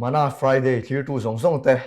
Mana Friday thlirtu zawng zawng te,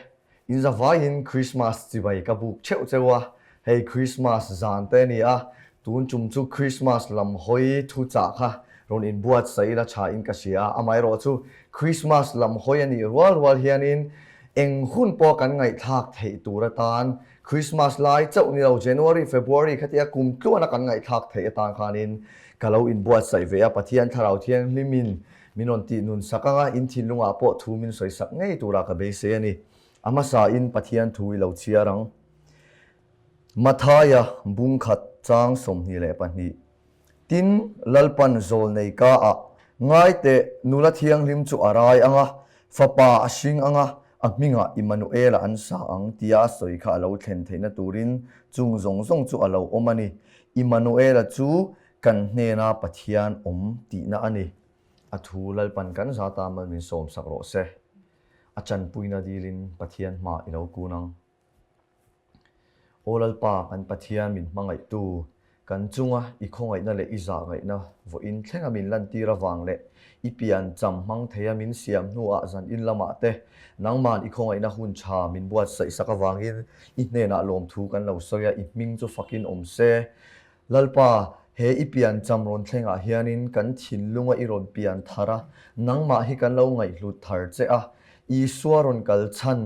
in zavaiin Christmas chibai ka buk theuh cheu a, hei Christmas zan te a ni a, tun tum chu Christmas lam hawi thu chah kha rawn inbuatsaih ila tha in ka hria a, amaherawh chu Christmas lam hawi a nih rual rual hianin eng hun pawh kan ngaihthlak theih tur atan Christmas lai chauh ni lo January, February khatia kum tluana kan ngaihthlak theih atan khanin ka lo inbuatsaih ve a, Pathian Thlarau Thianghlimin Min rawn tih nun sak anga in thinlungah pawh thu min sawi sak ngei turah ka beisei a ni. A hmasain Pathian thu i lo chhiar ang. Mathaia bungkhat chang 22. Tin, Lalpan zawl nei ka ah, Ngai teh, nula thianghlim chu a rai anga, fapa a hring anga, a hmingah Immanuela an sa ang tia a sawi kha a lo thlen theihna turin chung zawng zawng chu a lo awm a ni. Immanuela chu Kan hnena Pathian awm tihna a ni. A thu Lalpan kan zata mal min sawm sak rawh se. A chanpuina dilin Pathian hma i lo kun ang. Aw Lalpa, kan Pathian min hmangaihtu, kan chunga i khawngaihna leh i zahngaihna vawiin thlenga min lantir avang leh i pian cham hmang theia min siam hnuah zan in lamah te nangman i khawngaihna hun tha min buatsaih sak avangin i hnenah lawmthu kan lo sawi a, i hming chu fakin awm se. Lalpa, he i pian cham rawn thlengah hianin kan thinlunga i rawn pian thar a, nangmah hi kan lo ngaihhlut thar che a. Isua rawn kal chhan,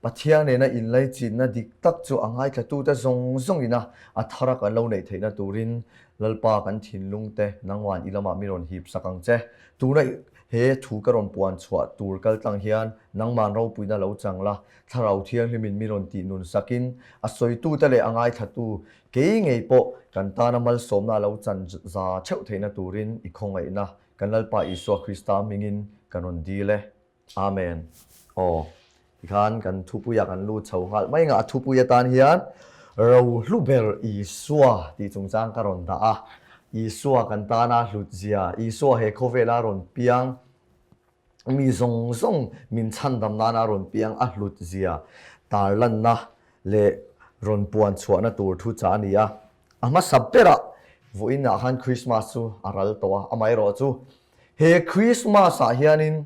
Pathian nena inlaichinna dik tak chu a ngaithlatute zawng zawngina a thara kan lo neih theihna turin Lalpa kan thinlungte nangman i lamah mi rawn hip sak ang che. Tuna he thu ka rawn puan chhuah tur kal tlang hian nangman ropuina lo chang la, Thlarau Thianghlimin mi rawn tih nun sakin a sawitute leh a ngaithlatu Kei ngei pawh kan tana malsawmna a lo chan za theuh theihna turin i khawngaihna kan Lalpa Isua Krista hmingin kan rawn dil e. Amen. Aw, tikhan kan thupuia kan lut chho nghal mai ngah a thupui atan hian Rohlu ber Isua tih chungchang ka rawn dah a. Isua kan tana hlut zia, Isua he khawvela rawn piang, mi zawng zawng min chhandam nana rawn piang a hlut zia tarlanna leh rawn puan chhuahna tur thu chah a ni a. A hmasa berah vawiinah khan Krismas chu a ral tawh a, amaherawh chu he Krismas-ah hianin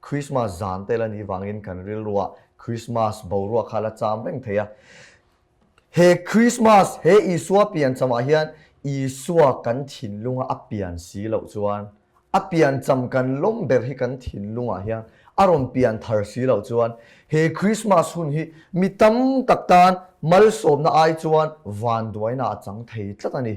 Krismas zan tel a nih vangin kan rilruah Krismas boruak kha la cham reng thei a. He Krismas, he Isua pianchamah hian Isua kan thinlunga a pian si loh chuan, a piancham kan lawm ber hi kan thinlungah hian a rawn pian thar si loh chuan, he Krismas hun hi mi tam tak tan malsawmna ai chuan vanduaina a chang thei tlat a ni.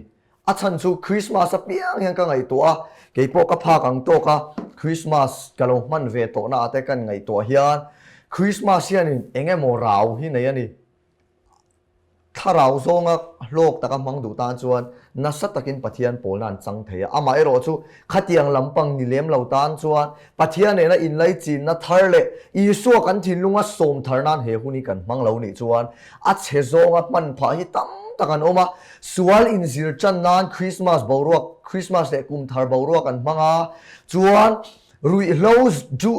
A chhan chu Krismas apiang hian ka ngaihtuah a, keipawh ka phak ang tawk a, Krismas ka lo hman ve tawhna ah te kan ngaihtuah hian Krismas hianin eng emaw rau hi nei a ni. Thlarau zawnga hlawk taka hmang duh tan chuan nasa takin Pathian pawlna an chang thei a. Amaherawh chu khatiang lampang ni lem lo tan chuan Pathian nena inlaichinna thar leh Isua kan thinlunga sawm thar nan he hun hi kan hmang lo nih chuan a chhe zawnga hman phah hi tam tak an awm a. Sual inzir tan nan Krismas boruak, Krismas leh kum thar boruak an hmang a, chuan Ruihhlo,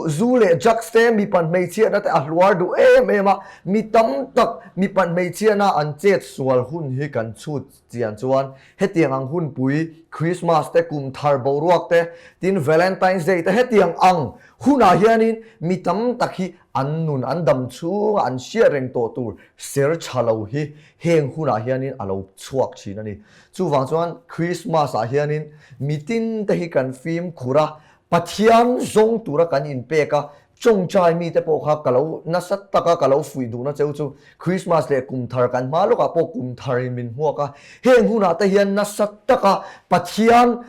zu leh drugs te mipat hmeichhiatna te a hluar duh em em a, mi tam tak mipat hmeichhiatna an chet sual hun hi kan chhut chian chuan hetiang ang hunpui, Christmas te, kum thar boruak te, tin Valentine's Day te hetiang ang hunah hianin mi tam tak hi an nun an dam chhunga an hriat reng tawh tur ser tha lo hi heng hunah hianin a lo chhuak thin a ni. Chuvang chuan Christmas ah hianin mitin te hi kan fimkhur a, Pathian zawng tura kan inpek a, tawngtai mite pawh kha ka lo nasa taka ka lo fuih duhna cheu chu Christmas leh kum thar kan hma lawkah pawh kum tharin min hmuak a, heng hunah te hian nasa taka Pathian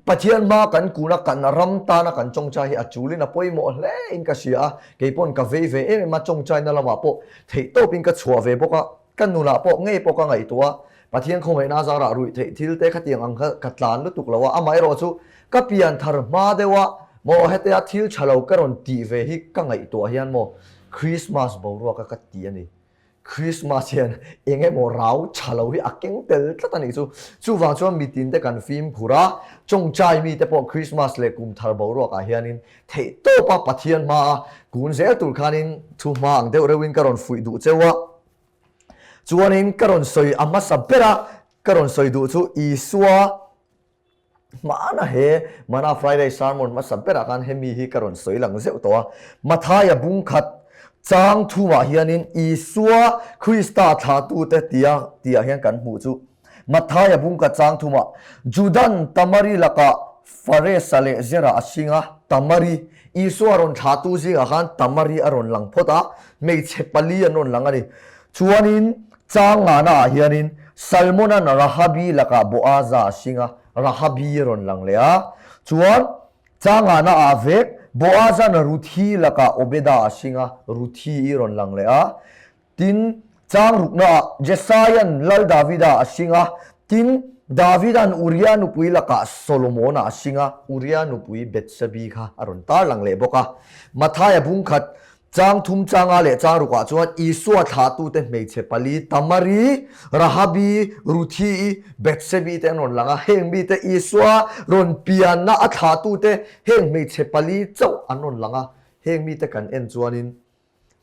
Pathian hma kan kun a, kan ram tana kan tawngtai hi a chulin a pawimawh hle in ka hria a, keipawn ka vei ve em em a, tawngtaina lamah pawh theihtawpin ka chhuah ve bawk a, ka nunah pawh ngei pawh ka ngaihtuah a, Pathian khawngaihna a zarah ruih theih thil te khatiang ang kha ka tlan lutuk lo a, amaherawh chu ka pian thar hma deuh a maw hetia thil tha lo ka rawn tih ve hi ka ngaihtuah hian maw Christmas boruak a ka ti a ni. Christmas hian eng emaw rau tha lo hi a keng tel tlat a nih chu. Chuvang chuan mitin te kan fimkhur a, tawngtai mite pawh Christmas leh kum thar boruak ah hianin theihtawp a Pathian hma a kun zel tur khanin thu hma ang deuh reuhin ka rawn fuih duh cheu a. Chuanin ka rawn sawi a hmasa ber a, ka rawn sawi duh chu Isua. Hmana he Mana Friday sermon hmasa berah khan hemi hi ka rawn sawi lang zeuh tawh a. Mathaia bung khat chang thumah hianin Isua Krista thlahtute tia tihah hian kan hmuh chu Mathaia bung khat chang thumah Judan Tamari lakah Faresa leh Zera a hring a, Tamari, Isua rawn thlahtu zingah khan Tamari a rawn lang phawt a, hmeichhe pali an rawn lang a ni. Chuanin chang ngahnaah hianin Salmonan Rahabi lakah Boaza a hring a, Rahabi a rawn lang leh a. Chuan chang ngahnaah vek Boazan Ruthi lakah Obeda a hring a, Ruthi i rawn lang leh a. Tin, chang ruknaah Jesaian Lal Davida a hring a, tin, Davida'n Uria nupui lakah Solomona a hring a, Uria nupui Bethsebi kha a rawn tar lang leh bawk a. Mathaia bung khat, chang thum changa leh chang rukah chuan Isua thlahtute hmeichhe pali, Tamari, Rahabi, Ruthi-i, Bethsebi te an rawn lang a. Heng mite Isua rawn pianna a thlahtute heng hmeichhe pali chauh an rawn lang a. Heng mite kan en chuanin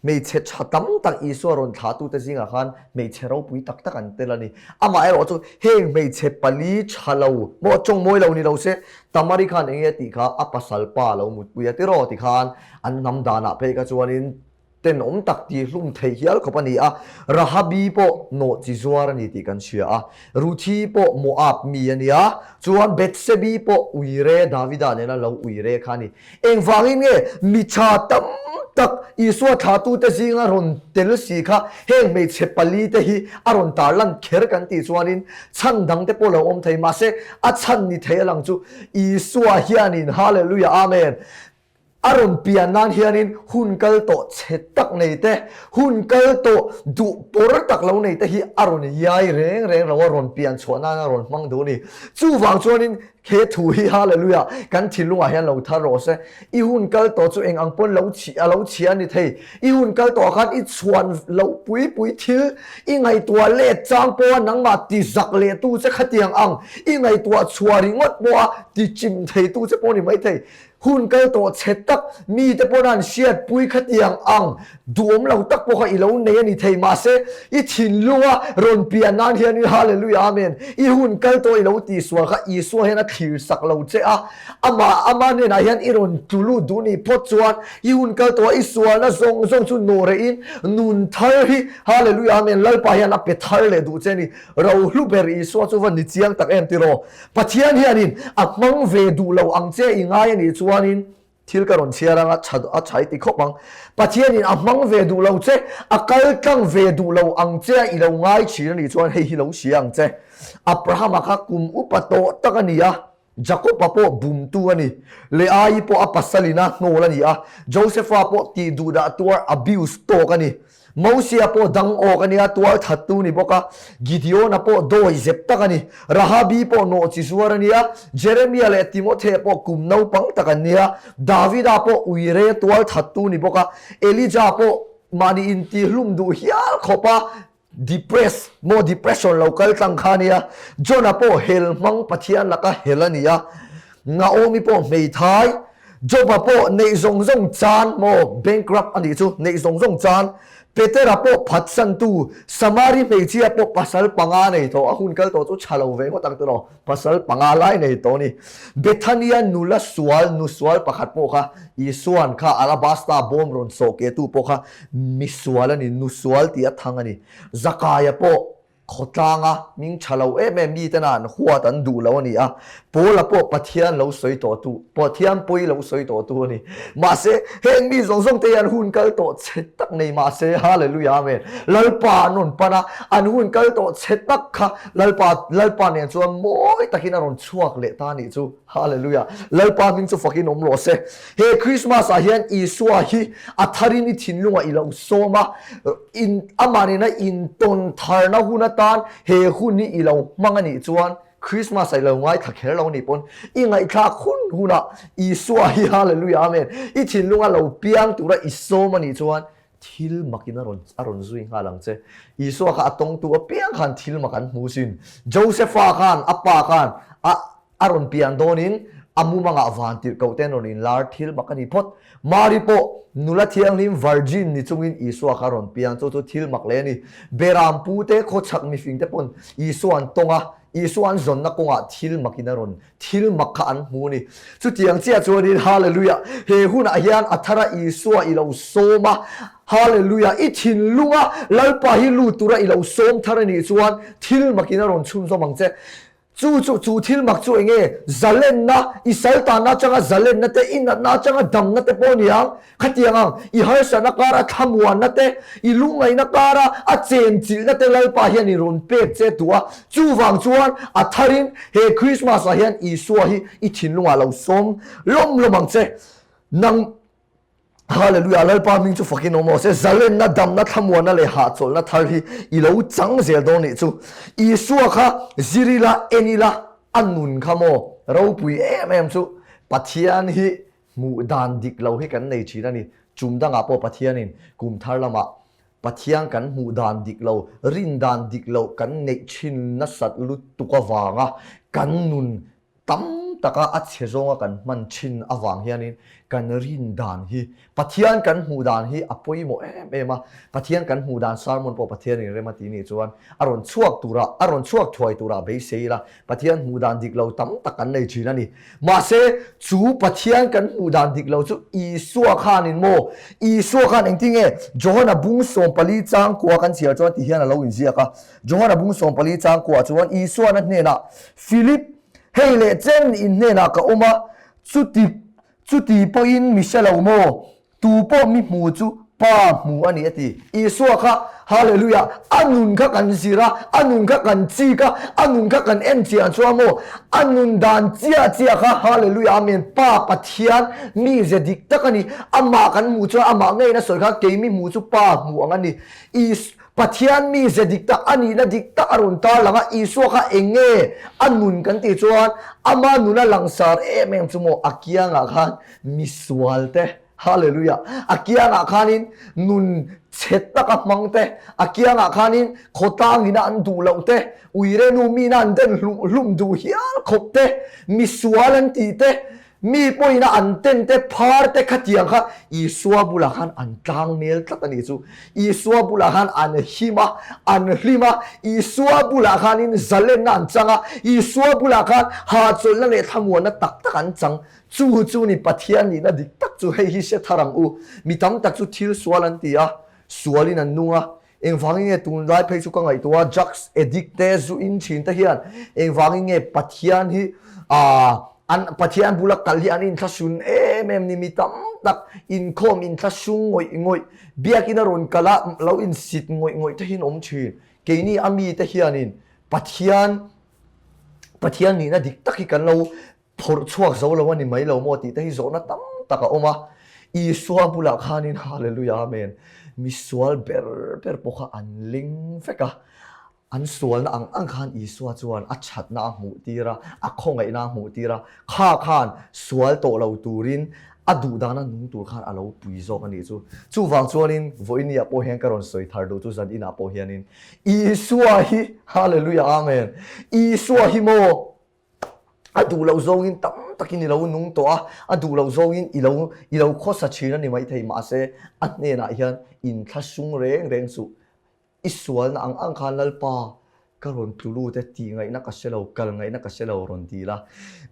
Hmeichhe tha tam tak Isua rawn thlahtute zingah khan hmeichhe ropui tak tak an tel a ni. Amaherawh chu heng hmeichhe pali tha lo maw tawng mawi lo ni lo se, Tamari khan eng nge tih kha a pasal pa lo mutpui a tiraw ti khan an hnam danah phei kha chuanin tenawm tak tih hlum thei hial khawp a ni a. Rahabi pawh nawh chi zuar a ni tih kan hria a. Ruthi pawh Moab mi a ni a, chuan Bethsebi pawh uire Davida nena lo uire kha a ni. Engvangin nge mi tha tam tak Isua thlahtute zinga rawn tel si kha heng hmeichhe palite hi a rawn tarlan kher kan tih chuanin chhan dangte pawh lo awm thei mahse a chhan ni thei a lang chu Isua hianin Hallelujah Amen a rawn pian nan hianin hun kal tawh chhe tak nei te hun kal tawh duh pawr tak lo nei te hi a rawn iai reng reng lo a rawn pian chhuah nan a rawn hmang duh a ni. Chuvang chuanin He thu hi Hallelujah kan thinlungah hian lo thar rawh se. I hun kal tawh chu eng ang pawn lo chhi a lo chhia a ni thei. I hun kal tawhah khan i chhuan loh pui pui thil i ngaihtuah let chang pawha nangmah ti zak leh tu che khatiang ang i ngaihtuah chhuah ringawt pawha ti chim thei tu che pawh a ni maithei. Hun kal tawh chhe tak mite pawn an hriatpui khatiang ang duhawm lo tak pawh kha i lo nei a ni thei mahse i thinlunga rawn pian nan hianin Hallelujah Amen i hun kal tawh i lo tihsual kha Isua hian a thlir sak lo che a amah ama hnenah hian i rawn tlu lut duh nih phawt chuan i hun kal tawh a i sualna zawng zawng chu nawh rehin nun thar hi Hallelujah Amen Lalpa hian a pe thar leh duh che a ni rohlu ber Isua chu va ni chiang tak em tiraw Pathian hianin a hmang ve duh lo ang che i ngai a nih chuanin thil ka rawn chhiar anga tha a tha i ti khawp ang. Pathianin a hmang ve duh lo che, a kal tlang ve duh lo ang che a i lo ngai thin a nih chuan hei hi lo hria ang che. Abrahama kha kum upa tawh tak a ni a, Jakoba pawh bumtu a ni, Leaii pawh a pasalina hnawl a ni a, Josepha pawh tih duhdah tuar abuse tawk a ni. Mosia pawh dang awk a nia, tual thattu ni bawk a, Gideona pawh dawi zep tak a ni, Rahabi pawh nawh chi zuar a nia, Jeremia leh Timothea pawh kum naupang tak an nia, Davida pawh uire tual thattu ni bawk a, Elija pawh mahni intihlum duh hial khawp a, depress maw depression lo kal tlang kha a nia, Jona pawh hel hmang Pathian laka hel a ni a, Naomi pawh hmeithai, Joba pawh neih zawng zawng chan maw bankrupt a nih chu, neih zawng zawng chan, Petera pawh phatsantu, Samari hmeichhia pawh pasal panga nei tawh, a hun kal tawh chu tha lo ve ngawt ang tiraw, pasal panga lai nei tawh a ni. Bethania nula sual, nu sual pakhat pawh kha Isuan kha alabasta bawm rawn sawh kehtu pawh kha misual a ni, nu sual tih a thang a ni. Zakaia pawh Khawtlanga hming tha lo em em miten a an huat an duh lo a ni a, Paula pawh Pathian lo sawi tawh tu, Pathian pawi lo sawi tawh tu a ni. Mahse, heng mi zawng zawng te hian hun kal tawh chhe tak nei mahse, Hallelujah Amen, Lalpa an rawn pan a, an hun kal tawh chhe tak kha Lalpa, Lalpa nen chuan mawi takin a rawn chhuak leh ta a nih chu. Hallelujah, Lalpa hming chu fakin awm rawh se. He Christmas ah hian Isua hi a tharin i thinlungah i lo sawm a, in amah nena intawn tharna hun atan he hun hi i lo hmang a nih chuan Christmas ah i lo ngaithla kher lo nih pawn i ngaihthlak hun hunah Isua hi Hallelujah Amen i thinlunga lo piang tura i sawm a nih chuan thil makin a rawn a rawn zui nghal ang che. Isua kha a tawngtu apiang khan thil mak an hmu sin. Josepha khan a pa khan a A rawn pian dawnin a mumangah van tirh koh te an rawn inlar thil mak a ni phawt. Mari pawh nula thianghlim virgin ni chungin Isua kha a rawn piang, chu chu thil mak leh a ni. Beram pu te, khawchhak mifing te pawn Isua an tawng a, Isua an zawnna kawngah thil makin a rawn thil mak kha an hmu a ni. Chutiang chiah chuanin Hallelujah! He hunah hian a thara Isua i lo sawm a, Hallelujah! I thinlunga Lalpa hi lut tura i lo sawm thar a nih chuan thil makin a rawn chhunzawm ang che. Chu chu chu thil mak chu eng nge? Zalenna, i saltanna atanga zalenna te, i natna atanga damna te pawh a ni ang. Khatiang ang, i harsatna kara thlamuanna te, i lungngaihna kara a chenchilhna te Lalpa hian i rawn pek che duh a. Chuvang chuan a tharin he Christmas ah hian Isua hi i thinlungah lo sawm lawm lawm ang che. Nang Hallelujah, Lalpa hming chu fakin awm rawh se. Zalenna, damna, thlamuanna leh hahchawlhna thar hi i lo chang zel dawn nih chu. Isua kha zir ila, en ila, a nun kha maw ropui em em chu Pathian hi hmuh dan dik lo hi kan nei thin a ni. Chum dangah pawh Pathianin kum thar lamah Pathian kan hmuh dan dik lo, rin dan dik lo kan neih thin nasat lutuk avanga kan nun tam taka a chhe zawnga kan hman thin avang hianin kan rin dan hi, Pathian kan hmuh dan hi a pawimawh em em a. Pathian kan hmuh dan sermon pawh Pathianin rem a ti nih chuan a rawn chhuak tura, a rawn chhuak thuai tura beisei ila Pathian hmuh dan dik lo tam tak kan nei thin a ni. Mahse, chu Pathian kan hmuh dan dik lo chu Isua khanin maw? Isua khan engtin nge Johana bung 14 chang kua kan chhiar chuan ti hian a lo inziak a. Johana bung 14 chang kuah chuan Isuan a hnenah, Philip, hei leh chen in hnenah ka awm a, chuti chuti pawhin mi hre lo maw? Tu pawh mi hmu chu Pa hmu a ni a ti. Isua kha, Hallelujah, a nun kha kan zir a, a nun kha kan chik a, a nun kha kan en chian chuan maw, a nun dan chiah chiah kha, Hallelujah, Amen, Pa Pathian mize dik tak a ni. Amah kan hmuh chuan amah ngeiin a sawi kha, kei mi hmu chu Pa hmu ang a ni. Is, Pathian mize dik tak, a nihna dik tak a rawn tar lang a, Isua kha eng nge a nun kan tih chuan ama nuna langsar em em chu maw a kiangah khan misual te, Hallelujah, a kiangah khanin nun chhe taka hmang te, a kiangah khanin khawtlangina an duh loh te, uirenu mina an den hlum hlum duh hial khawp te, misual an tih te, Mi pawhin a an ten te phar te khatiang kha Isua bulah khan an tlang nel tlat a nih chu. Isua bulah khan an him a, an hlim a, Isua bulah khanin zalenna an chang a, Isua bulah khan hahchawlhna leh thlamuanna tak tak an chang. Chu chu ni Pathian nihna dik tak chu hei hi hre thar ang u. Mi tam tak chu thil sual an ti a, sualin an nung a, Engvangin nge tunlai phei chu ka ngaihtuah a, drugs addict te, zu in thin te hian engvangin nge Pathian hi an Pathian bula kal hi an inthlahrun em em ni, mi tam tak inkhawm inthlahrung ngawih ngawih, biakin a rawn kal a lo insit ngawih ngawih te hian awm thin. Keini a mite hianin Pathian Pathian nihna dik tak hi kan lo Phawrh chhuak zo lo a ni mai lo maw tih te hi zawhna tam tak a awm a. Isua bulah khanin Hallelujah Amen misual ber ber pawh kha an ling vek a. An sualna ang ang khan Isua chuan a thatna a hmuh tir a, a khawngaihna a hmuh tir a. Kha khan sual tawh lo turin a duh dana nung tur khan a lo pui zawk a nih chu. Chuvang chuanin vawinia pawh hian ka rawn sawi thar duh chu zan inah pawh hianin Isua hi Hallelujah Amen Isua hi maw A duh loh zawngin tam takin i lo nung tawh a, a duh loh zawngin i lo i lo khawsa thin a ni maithei mahse a hnenah hian inthlahrung reng reng suh. I sualna ang ang khan Lalpa ka rawn tlu lut e tih ngaihna ka hre lo, kal ngaihna ka hre lo rawn ti la.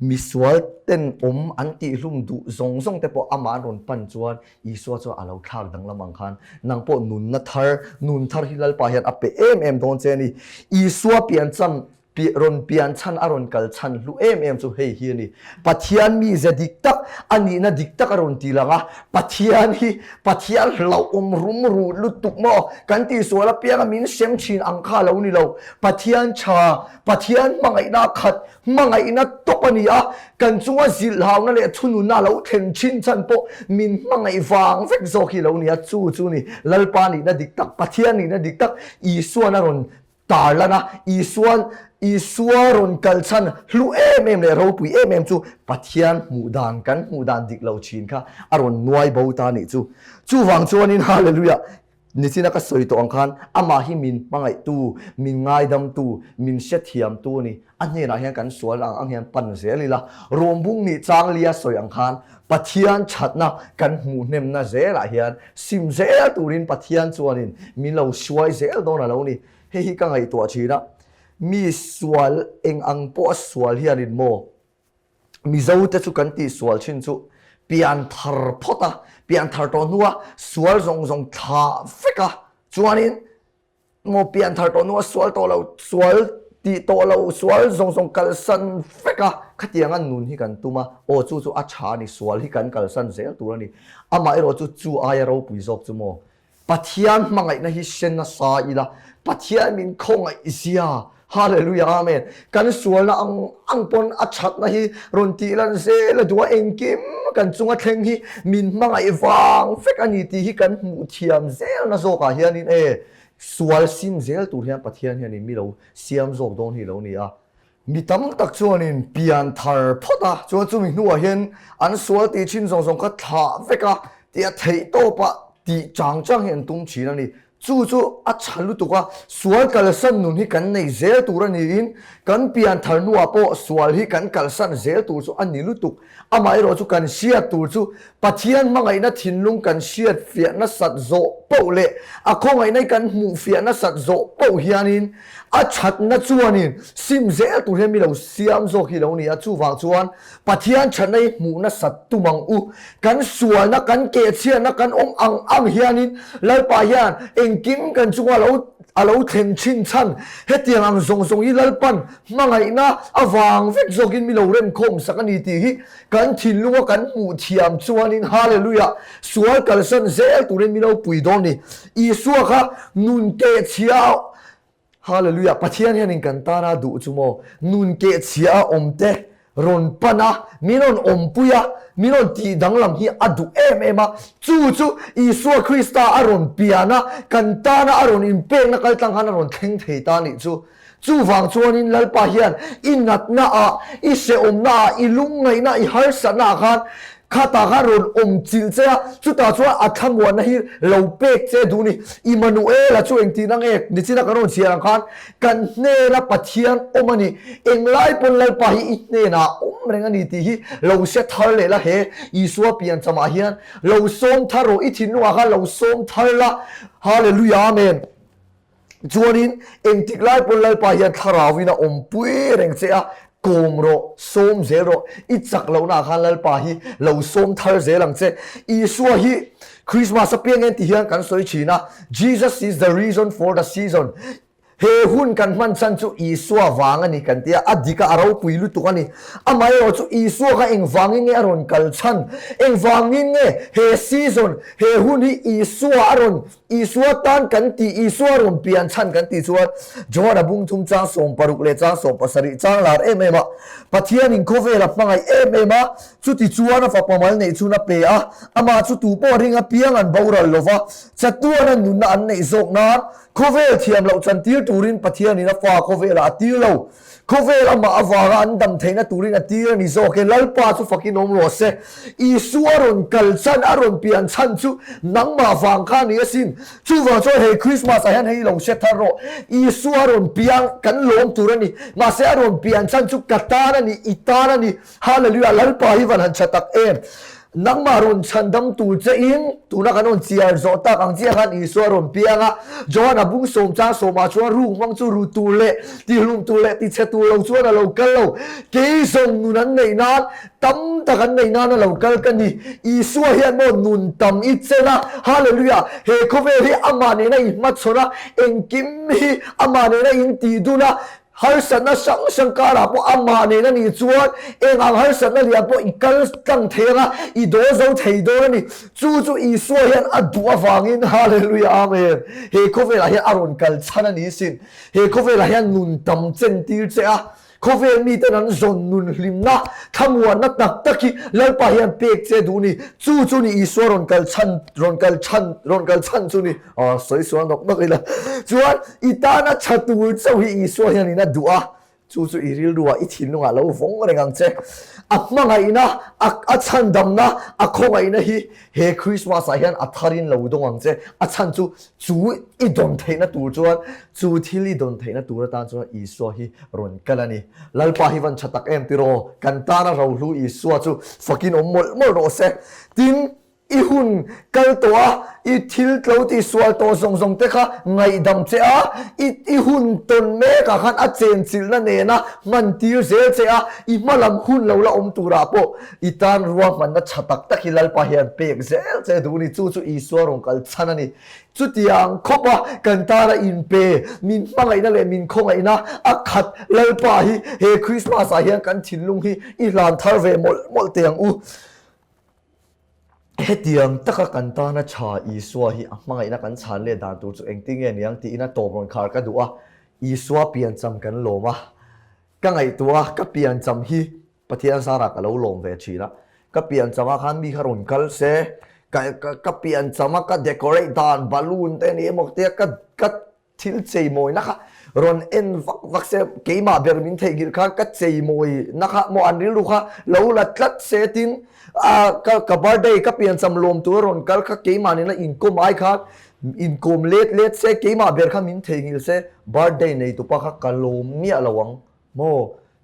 Misual ten awm an tihhlum duh zawng zawng te pawh amah an rawn pan chuan Isua chuan a lo thlak danglam ang khan nang pawh nunna thar, nun thar hi Lalpa hian a pe em em dawn che a ni. Isua piancham Rawn pian chhan a rawn kal chhan hlu em em chu hei hi a ni. Pathian mize dik tak, a nihna dik tak a rawn ti lang a, Pathian hi Pathian hlauhawm rum rut lutuk maw? Kan tihsual apianga min sem thin ang kha a lo ni lo. Pathian tha, Pathian hmangaihna a khat, hmangaihna tawp a ni a, kan chunga zilhhauna leh thununna a lo thlen thin chhan pawh min hmangaih vang vek zawk hi a lo ni a, chu chu ni Lalpa nihna dik tak, Pathian nihna dik tak Isuan a rawn Tarlan a, Isuan Isua rawn kal chhan hlu em em leh ropui em em chu Pathian hmuh dan kan hmuh dan dik lo thin kha a rawn nuai bo ta nih chu. Chuvang chuanin Hallelujah! Nichina ka sawi tawh ang khan amah hi min hmangaihtu, min ngaidamtu, min hrethiamtu a ni. A hnenah hian kan sual ang ang hian pan zel ila, Rawmbung nih changlia sawi ang khan Pathian thatna kan hmuh hnemna zelah hian sim zel turin Pathian chuanin min lo hruai zel dawn a lo ni. Hei hi ka ngaihtuah thin a. Mi sual eng ang pawh a sual hianin maw Mizo te chu kan tih sual thin chu pian thar phawt a, pian thar tawh hnua sual zawng zawng thlah vek a, chuanin maw pian thar tawh hnua sual tawh lo, sual tih tawh lo, sual zawng zawng kalsan vek a, khatianga nun hi kan tum a, aw chu chu a tha a ni, sual hi kan kalsan zel tur a ni. Amaherawh chu chu aia ropui zawk chu maw Pathian hmangaihna hi hre nasa ila, Pathian min khawngaih zia, Hallelujah Amen, kan sualna ang ang pawn a thatna hi rawn tih lan zel a duh a, engkim kan chunga thleng hi min hmangaih vang vek a ni tih hi kan hmuh thiam zelna zawkah hianin e, sual sim zel tur hian Pathian hianin mi lo siam zawk dawn hi lo ni a. Mi tam tak chuanin pian thar phawt a, chuan chumi hnuah hian an sual tih thin zawng zawng kha thlah vek a, tia theih tawpah tih chang chang hi an tum thin a ni. Chu chu a tha lutuk a, sual kalsan nun hi kan nei zel tur a niin kan pian thar hnuah pawh sual hi kan kalsan zel tur chu a ni lutuk. Amaherawh chu kan hriat tur chu Pathian hmangaihna thinlung kan hriat fiah nasat zawh poh leh a khawngaihna hi kan hmuh fiah nasat zawh poh hianin a thatna chuanin sim zel tur hian mi lo siam zawk hi lo ni a. Chuvang chuan Pathian thatna hi hmuh nasat tum ang u. Kan sualna, kan kehchhiatna kan awm ang ang hianin Lalpa hian engkim kan chunga lo a lo thlen thin chhan hetiang ang zawng zawng hi Lalpan hmangaihna avang vek zawkin mi lo remkhawm sak a ni tih hi Kan thinlunga kan hmuh thiam chuanin Hallelujah! Sual kalsan zel turin min lo pui dawn ni. Isua kha nun keh chhia a Hallelujah! Pathian hianin kan tana duh chu maw? Nun keh chhia a awm te rawn pan a, min rawn awmpui a, min rawn tih danglam hi a duh em em a. Chu chu Isua Krista a rawn pian a, kan tana a rawn inpekna kaltlang khan a rawn thleng thei ta nih chu. Chuvang chuanin Lalpa hian i natna ah, i hrehawmna ah, i lungngaihna, i harsatna ah khan khatah khan rawn awm chilh che a, chutah chuan a thlamuanna hi lo pek che duh ni. Immanuela chu engtin ang e? Nichina kan rawn chhiar ang khan kan hnena Pathian awm a ni. Englai pawn Lalpa hi i hnenah a awm reng a ni tih hi lo hre thar leh la he Isua pianchamah hian lo sawm thar rawh, i thinlungah khan lo sawm thar la. Hallelujah Amen. Chuanin engtik lai pawn Lalpa hian thlarauin a awmpui reng che a, kawm rawh, sawm zel rawh, i chak lohnaah khan Lalpa hi lo sawm thar zel ang che. Isua hi Christmas apiang en ti hian kan sawi thin a, Jesus is the reason for the season. He hun kan hman chhan chu Isua vang a ni kan ti a, a dik a, a ropui lutuk a ni. Amaherawh chu Isua kha engvangin nge a rawn kal chhan? Engvangin nge he season, he hun hi Isua a rawn Isua tan kan tih, Isua rawn pian chhan kan tih chuan Johana bung thum chang 16 leh chang 17 chang lar em em a, Pathianin khawvel a hmangaih em em a, chuti chuan a fapa mal neih chhun a pe a, amah chu tu pawh ring apiang an boral lo va, chatuana nunna an neih zawk nan khawvel thiam loh chantir turin Pathianin a fa khawvelah a tir lo. Khawvel amah avanga an dam theihna turin a tir a ni zawk e, Lalpa chu fakin awm rawh se. Isua a rawn kal chhan, a rawn pian chhan chu nangmah vang kha a ni asin. Chuvang chuan hei Christmas ah hian hei lo hre thar rawh. Isua a rawn piang kan lawm tur a ni. Mahse a rawn pian chhan chu ka tan a ni, i tan a ni. Hallelujah, Lalpa hi van han tha tak em! Nangmah rawn chhandam tur che in, tuna kan rawn chiar zawh tak ang chiah khan Isua a rawn piang a, Johana bung sawm chang sawmah chuan ruk hmang chu ru tur leh tihlum tur leh tichhe tur lo chuan a lo kal lo. Kei zawng nun an neih nan, tam tak an neih nan a lo kal ka ni. Isua hian maw nun tam i chen a, Hallelujah! He khawvel hi amah nena i hmachhawn a, engkim hi amah nena in tih dun a, Harsatna hrang hrang karah pawh amah nen a nih chuan eng ang harsatna lian pawh i kal tlang thei ang a, i dawl zo thei dawn a ni. Chu chu Isua hian a duh avangin Hallelujah Amen! He khawvelah hian a rawn kal chhan a ni sin. He khawvelah hian nun tam chen tir che a, khawvel miten an zawn nun hlimna, thlamuanna tak tak hi Lalpa hian pek che duh ni. Chu chu ni Isua rawn kal chhan, rawn kal chhan, rawn kal chhan chu ni. Aw sawi sual nawk nawk ila. Chuan i tana tha tur chauh hi Isua hianin a duh a, chu chu i rilruah i thinlungah lo vawng reng ang che. A hmangaihna, a a chhandamna, a khawngaihna hi he Christmas ah hian a tharin lo dawng ang che. A chhan chu chu i dawn theihna tur chuan chu thil i dawn theihna tur atan chuan Isua hi rawn kal a ni. Lalpa hi van tha tak em tiraw? Kan tana rohlu Isua chu fakin awm mawlh mawlh rawh se. Tin. I hun kal tawh a, i thil tlo tih sual tawh zawng zawng te kha ngaihdam che a, i i hun tawn mekah khan a chenchilhna nena hman tir zel che a, i hmalam hun lo la awm turah pawh i tan ruahmanna tha tak tak hi Lalpa hian pek zel che duh a ni. Chu chu Isua rawn kal chhan a ni. Chutiang khawpa kan tana inpe, min hmangaihna leh min khawngaihna a khat Lalpa hi he Krismas ah hian kan thinlung hi i hlan thar ve mawlh mawlh teh ang u. Hetiang taka kan tana tha Isua hi a hmangaihna kan chhan leh dan tur chu engtin nge niang tiin a tawp rawn khar ka duh a, Isua piancham kan lawm a, ka ngaihtuah a, ka piancham hi Pathian zarah ka lo lawm ve thin a, ka piancham ah khan mi kha rawn kal se, ka ka piancham a ka decorate dan balloon te ni emaw tia ka ka Thil cheimawina kha rawn en vak vak se, keimah ber min theihnghilh khan ka cheimawina kha maw an rilru kha lo la tlat se tin a ka ka birthday ka piancham lawm tur a rawn kal kha keimah nena inkawm ai khan inkawm let let se keimah ber kha min theihnghilh se birthday nei tupa kha ka lawm miah lo ang maw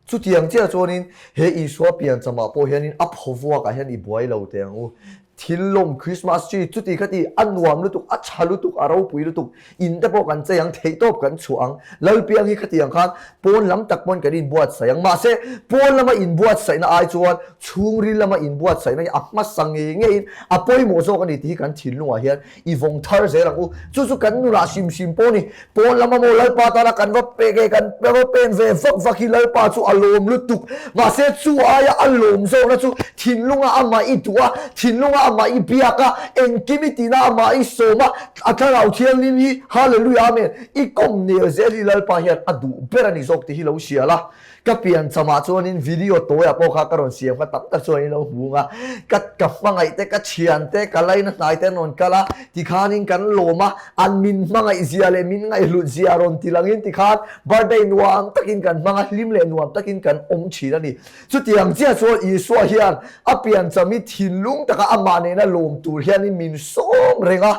Chutiang chiah chuanin he Isua pianchamah pawh hianin a phawvuakah hian i buai lo teh ang u. Thil lawm Christmas tree chuti kha ti a nuam lutuk, a tha lutuk, a ropui lutuk, in te pawh kan chei ang, theihtawp kan chhuah ang. Lalpiang hi khatiang khan pawn lam tak pawn kan inbuatsaih ang. Mahse, pawn lama inbuatsaihna ai chuan chhungril lama inbuatsaihna hi a hmasa ngei ngeiin a pawimawh zawk a ni tih hi kan thinlungah hian I vawng thar zel ang u. Chu chu kan nunah hrim hrim pawh ni. Pawn lama maw Lalpa tana kan va pek e, kan va pen ve vak vak hi Lalpa chu a lawm lutuk. Mahse chu aia a lawm zawkna chu thinlunga amah i duh a, thinlunga amah i biak a, engkim i tihna amah i sawm a, a thlarau thianghlim hi Hallelujah Amen i kawm nel zel hi Lalpa hian a duh ber a ni zawk tih hi lo hria la. Ka piancham ah chuanin video tawiah pawh kha ka rawn siam kha tam tak chuan in lo hmu ang a, ka ka hmangaih te, ka thian te, ka laina hnai te an rawn kal a, tikhanin kan lawm a, an min hmangaih zia leh min ngaihhlut zia rawn ti langin tikhan birthday nuam takin kan hmang a, hlim leh nuam takin kan awm thin a ni. Chutiang chiah chuan Isua hian a piancham hi thinlung taka amah nena lawm tur hianin min sawm reng a,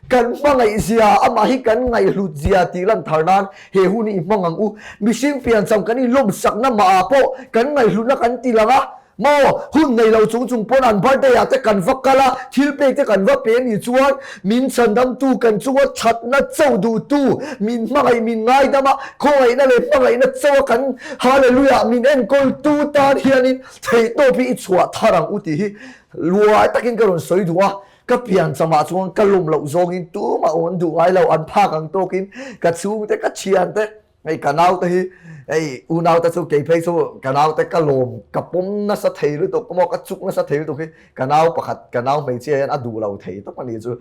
Kan hmangaih zia, amah hi kan ngaihhlut zia tih lan thar nan he hun hi i hmang ang u. Mihring piancham kan inlawmsakna mahah pawh kan ngaihhlutna kan ti lang a, maw? Hun nei lo chung chung pawn an birthday ah te kan va kal a, thil pek te kan va pe a nih chuan min chhandamtu kan chunga thatna cho duhtu, min hmangaih min ngaidam a, khawngaihna leh hmangaihna cho a kan Hallelujah min enkawltu tan hianin theihtawp hi i chhuah thar ang u tih hi luai takin ka rawn sawi duh a. Ka pianchamah chuan ka lawm loh zawngin tumah aw an duh ngai lo, an phak ang tawkin ka chhungte, ka thiante, hei ka naute hi, hei unaute chu kei phei chu ka naute ka lawm, ka pawm nasa thei lutuk maw, ka chuk nasa thei lutuk hi ka nau pakhat, ka nau hmeichhia hian a duh lo thei tawp a nih chu,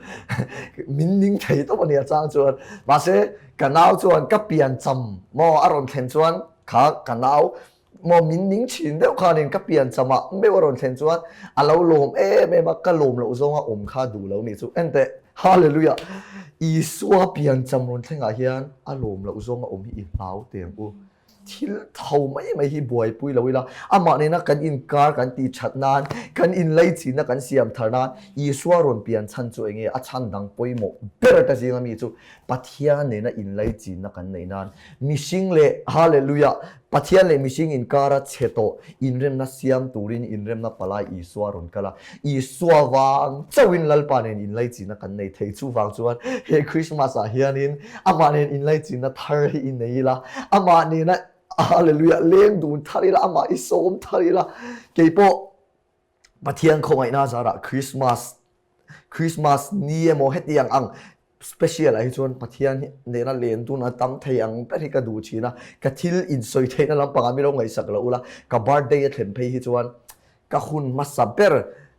min ning thei tawp a nih a chang chuan. Mahse ka nau chuan ka piancham maw a rawn thlen chuan kha ka nau Maw min ning thin deuh khanin ka piancham ah meuh a rawn thlen chuan a lo lawm em em a, ka lawm loh zawnga awm kha duh lo nih chu. Enteh, Hallelujah! Isua piancham rawn thlengah hian a lawm loh zawnga awm hi i hlau teh ang u. Thil tho mai mai hi buaipui lo ila, amah nena kan inkar kan tih that nan, kan inlaichinna kan siam thar nan Isua rawn pian chhan chu enge a chhan dang pawimawh ber ta zinga mi chu Pathian nena inlaichinna kan neih nan mihring leh Hallelujah! Pathian leh mihring inkara chhe tawh inremna siam turin inremna palai Isua rawn kal a, Isua vang chauhin Lalpa nen inlaichinna kan nei thei. Chuvang chuan he Christmas ah hianin amah nen inlaichinna thar hi i nei ila, amah nena Hallelujah! leng dun thar ila, amah i sawm thar ila, keipawh Pathian khawngaihna zarah Christmas Christmas ni emaw hetiang ang special ah hi chuan Pathian hi nena len dun a tam thei ang ber hi ka duh thin a, ka thil insawi theihna lampangah mi lo ngaihsak lo ula, ka birthday a thlen phei hi chuan ka hun hmasa ber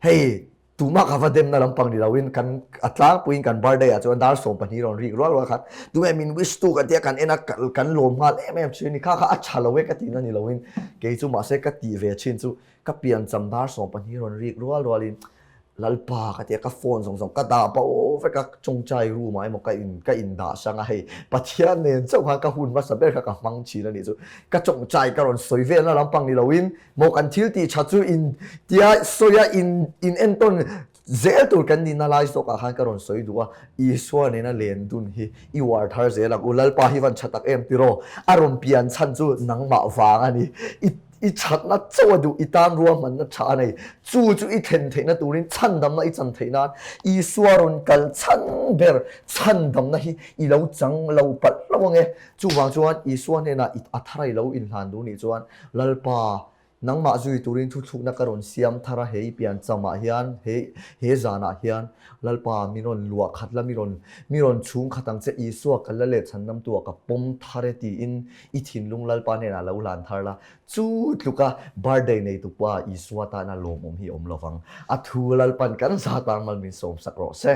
hei tumah ka va demna lampang ni loin kan a tlangpuiin kan birthday ah chuan dar 12 rawn rik rual rual khan tunge min wish tu kan tia kan en a kan lawm nghal em em thin a ni, kha kha a tha lo e ka tihna ni loin kei chu mahse ka tih ve thin chu Ka piancham dar 12 rawn rik rual rualin Lalpa ka tia ka phone zawng zawng ka dah bo vek a, chawngchai room ah emaw ka in ka in dah hrang a hei Pathian nen chauh khan ka hun hmasa ber kha ka hmang thin a nih chu. Ka chawngchai ka rawn sawi velna lampang ni loin maw kan thil tih tha chu in tia sawi a in in entawn zel tur kan nihna lai zawk ah khan ka rawn sawi duh a, Isua nena len dun hi i uar thar zel ang u, Lalpa hi van tha tak em tiraw? A rawn pian chhan chu nangmah vang a ni. I. I thatna chauh a duh, i tan ruahmanna tha a nei. Chu chu i thlen theihna turin chhandamna i chan theih nan Isua rawn kal chhan ber chhandamna hi i lo chang lo palh hlauh ang e. Chuvang chuan Isua hnenah i a thar a i lo inhlan duh nih chuan Lalpa, nangmah zui turin thuthlukna ka rawn siam thar a, he i pian chamah hian, he he zanah hian Lalpa mi rawn luah khat la, mi rawn mi rawn chhung khat ang che, Isua ka la leh chhandamtu ah ka pawm thar e tiin I thinlung Lalpa hnenah lo hlan thar la, chu tluka birthday neitu pa Isua tana lawmawm hi awm lovang. A thu Lalpan kan za tang mal min sawmsak rawh se.